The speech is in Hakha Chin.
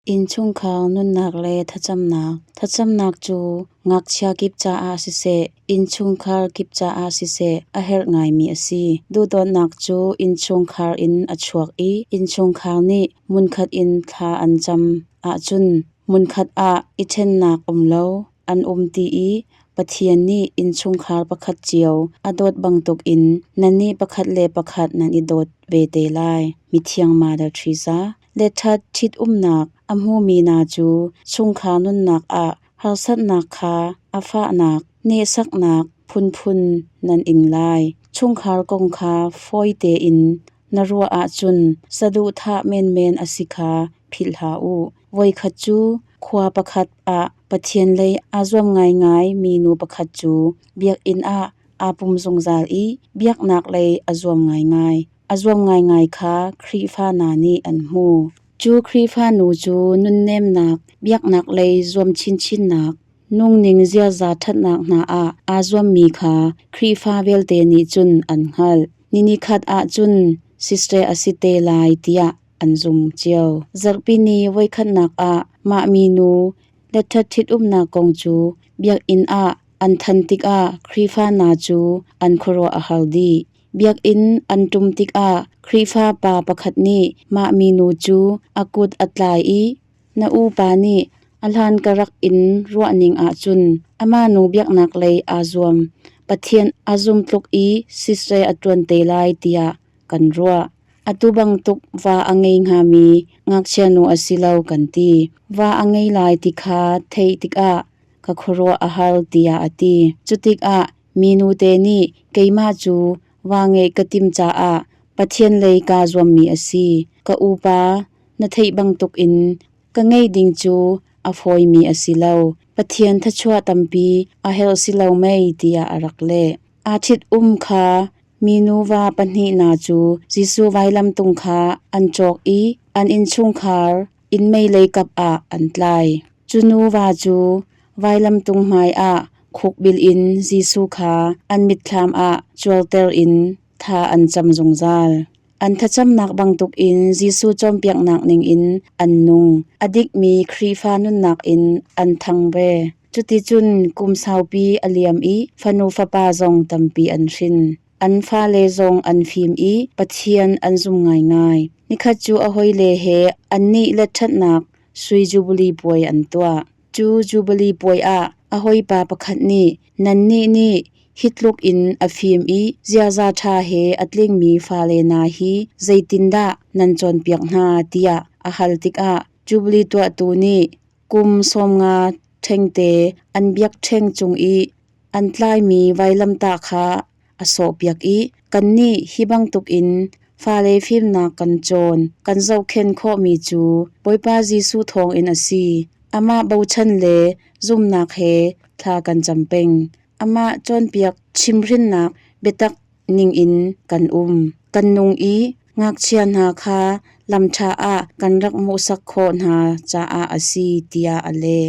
Innchungkhar nunnak le thlacamnak. Thlacamnak cu ngakchia kip caah siseh, innchungkhar kip caah siseh a herh ngaimi a si. Duhdawtnak cu innchungkhar in a chuak i innchungkhar nih hmunkhat in thla an cam ahcun hmunkhat ah i ṭhennak um lo, an um ti i Pathian nih innchungkhar pakhat cio a dawt bantukin nannih pakhat le pakhat nan i dawt ve te lai. Mithiang Mother Teresa. Letṭhat ṭhitumnak a hmumi hna cu chungkhar nunnak ah harsatnak kha a fahnak, nehsaknak phunphun nan ing lai. Chungkhar kong kha fawi tein na ruah ahcun saduhthah menmen a si kha philh hlah u. Voikhat cu khua pakhat ah Pathian lei aa zuam ngaingai mi nu pakhat cu biakinn ah aa pum zungzal i biaknak lei a zuam ngaingai. A zuam ngaingai kha Khrihfa hna nih an hmu. Cu Khrihfa nu cu nunnemnak, biaknak lei zuam chinchinnak, nungning ziaza ṭhatnak hna ah aa zuammi kha Khrihfa vialte nih cun an hngalh. Ni nikhat ah cun sister a si te lai tiah an zum cio. Zarhpi ni voikhatnak ah mah minu letṭhat ṭhitumnak kong cu biakinn ah an than tikah Khrihfa hna cu an khuaruah a har dih. Biakinn an ṭum tikah Khrihfa pa pakhat nih mah minu cu a kut a tlai i na upa nih a hlan ka rak in ruahning ahcun amah nu biaknak lei aa zuam, Pathian a zum tluk i siseh a ṭuan te lai tiah kan ruah. Atu bantuk va a ngei hngami ngakchia nu a si lo kan ti. Va a ngei lai ti kha theih tikah ka khuaruah a har tiah a ti. Cutikah Minu te nih keimah cu va ngeih ka tim caah Pathian lei kaa zuammi a si. Ka upa, na theih bantukin ka ngeih ding cu a fawimi a si lo. Pathian thluachuah tampi a herh si lo mei tiah a rak leh. Aa ṭhit-um kha minu va pahnih hna cu Jesuh vailamtung kha an cawk i an innchungkhar inn meilei kap ah an tlai. Cu nuva cu vailamtung hmaiah khukbil in Jesuh kha an mitthlam ah cuarter in tha an cam zungzal. An thlacamnak bantukin Jesuh cawnpiaknak ningin an nung. A dikmi Khrihfa nunnak in an ṭhang ve. Cuticun kum saupi a liam i fanu fapa zong tampi an hrin. An fale zong an fim i Pathian an zum ngaingai. Nikhat cu a hawile he annih le ṭhatnak sui Jubili puai an tuah. Cu Jubili puai ah a hawipa pakhat nih, Nannih nih hi tluk in a fim i ziaza ṭha he a tlingmi fale hna hi zeitindah nan cawnpiak hna tiah a hal tikah Jubili tuahtu nih kum 50 ṭhengte an biakṭheng cung i an tlaimi vailamtah kha a sawhpiak i kannih hi bantukin fale fimnak kan cawn, kan zohkhenh khawhmi cu Bawipa Jesuh thawngin a si. Amah bochan le zumhnak he thla kan cam peng. Amah cawnpiak chimhrinnak biatak ningin kan um. Kan nung i ngakchia hna kha lamṭha ah kan rak hmuhsak khawh hna caah a si, tiah a leh.